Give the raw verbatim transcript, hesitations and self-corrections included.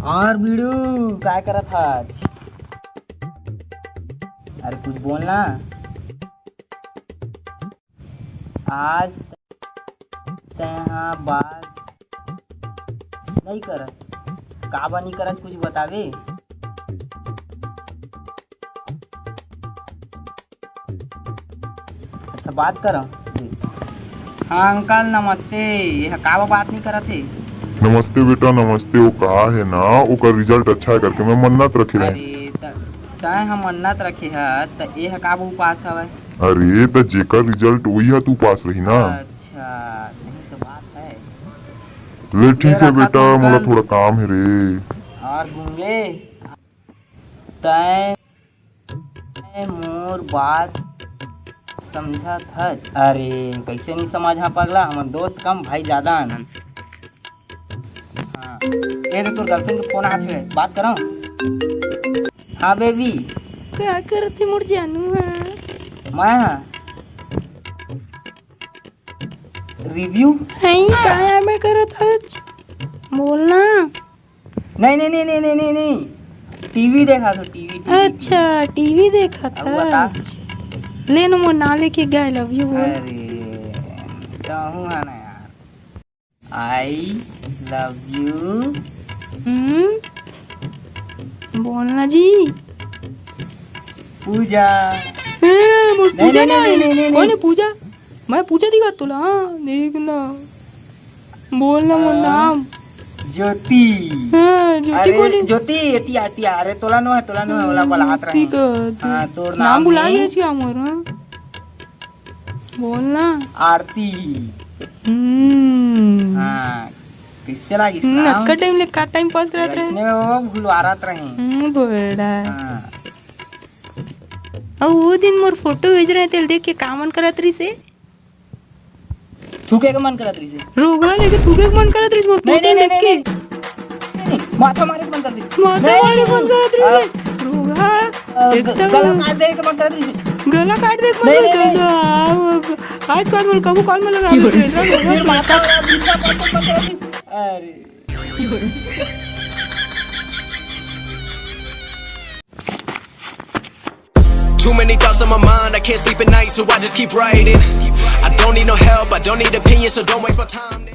और बीड़ू, काय करत हस? अरे कुछ बोल ना। आज तैं हा बात नइ करत, काबर नइ करत, कुछ बताबे? अच्छा, बात करव। हाँ अंकल, नमस्ते। ये ह का बात नइ करत हे? नमस्ते बेटा, नमस्ते। वो का हे ना, ओकर result अच्छा हे करके मैं मन्नत रखे रहें। अरे, त-, तैं ह मन्नत रखे हस, त ये ह का उपास हवय? अरे, त जेकर result वही ह तो उपास रही ना। अच्छा, सही तो बात है। ले ठीक मेरा है बेटा, साथ मोला अंकल। थोड़ा काम है रे। और गूंगे, तैं मोर बात समझत हस? अरे, कैसे नहीं समझ? हाँ पगला, हमन दोस्त कम, भाई ज्यादा हन। हाँ, ये तो तोर girlfriend के फोन आत हे, बात करव। हाँ बेबी। का करत हे मोर जानू हा? मैं हा रिव्यू। हई, काय मैं करत हस? बोल ना। नहीं, नहीं, नहीं। टीवी देखा तो, टीवी, टीवी। अच्छा, टीवी देखा अब था। बता। ले ना, मोर नाम लेके गा, I love you बोल। अरे, कहूँ है ना यार। I love you। हम्म, बोल ना जी। पूजा। ए, मोर नहीं, पूजा नहीं, नहीं, नहीं, नहीं, नहीं, नहीं, कौन नहीं। है पूजा? मैं पूजा दिखा तोला, हाँ, देख ना। बोल ना मोर हाँ। नाम। ज्योति। हाँ, ज्योति अरे, कौन है? ज्योति, एती आ, एती आ। अरे, तोला नो है, तोला नो है, ओला हम्म, बलात रहे। ठीक है, ठीक। हाँ, तोर नाम नाम भुला नहीं। गया क्या मोर, हाँ? बोल ना। आरती। हम्म। हाँ, कैसे लागिस हम्म, नाम? अतका टाइम ले का टाइम पास करत रहे? इसने वो भुलवारत रहे। हम्म, बोल रहा है। हाँ। अउ वो दिन मोर फोटो भेज रहे, तेल देख के का मन करत रहिस हे? थूके के मन करत रहिस हे। रोगहा लेके थूके के मन करत रहिस मोर नहीं, फोटो नहीं, देख नहीं, के। नहीं, नहीं। माथा मारे के मन करत रहिस। माथा नहीं, मारे के मन नहीं। करत रहिस। अ, रोगहा, अ, ग-, एकदम गला काट दे के मन करत रहिस। गला काट दे के मन नहीं, करत नहीं, रहिस। नहीं। आ, आज के बाद मोला कभू कॉल में लगा दे, रोगहा। फिर माथा और पीछा काट के मन करत रहिस। अरे। Too many thoughts on my mind, I can't sleep at night, so I just keep writing. I don't need no help, I don't need opinions, so don't waste my time.